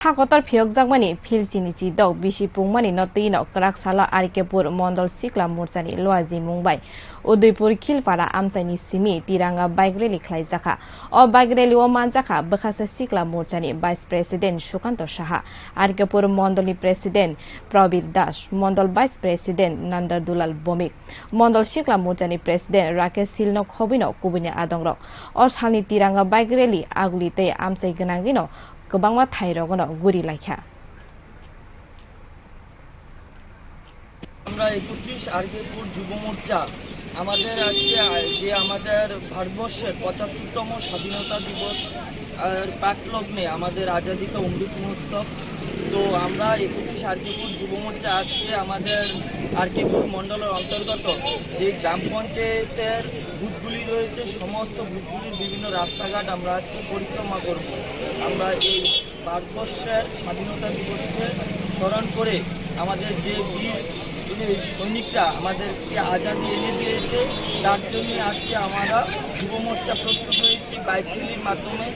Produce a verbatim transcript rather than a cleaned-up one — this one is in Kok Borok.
Ha kotor phiyokjakmani phil chini chidok bisi pungmani no twi no kwrak salo R K Pur Mondol Sikla Morchani Loaji mung bai Udaipur Khilpara amchaini simi Tiranga bike rally khlaijakha. O bike rally o manjakha bwkhasa Sikla Morchani Vice President Sukanto Saha, R K Pur Mondolni President Prabir Das, Mondol Vice President Nanda Dulal Bomik, Mondol Sikla Morchani President Rakesh Sil no khobwi no kubuni adongrok. O salni Tiranga bike rally aguli tei amchai gwnangwi no kwbangma thairogno guri laikha. আমরা একত্রিশ আর কে পুর যুব মোর্চা, আমাদের আজকে আ-, যে আমাদের ভারতবর্ষের পঁচাত্তরতম স্বাধীনতা দিবস আর পাকলগ্নে আমাদের আজাদি কা অমৃত মহোৎসব। তো আমরা একত্রিশ আর কে পুর যুব মোর্চা আজকে আমাদের আর কে পুর মণ্ডলের অন্তর্গত যে গ্রাম পঞ্চায়েতের বুথগুলি রয়েছে, সমস্ত বুথগুলির বিভিন্ন রাস্তাঘাট আমরা আজকে পরিক্রমা করব। আমরা এই ভারতবর্ষের স্বাধীনতা দিবসকে স্মরণ করে আমাদের যে বীর সৈনিকরা আমাদেরকে আজাদি এনে দিয়েছে, তার জন্য আজকে আমরা যুব মোর্চা প্রস্তুত হয়েছি বাইক র্যালির মাধ্যমে।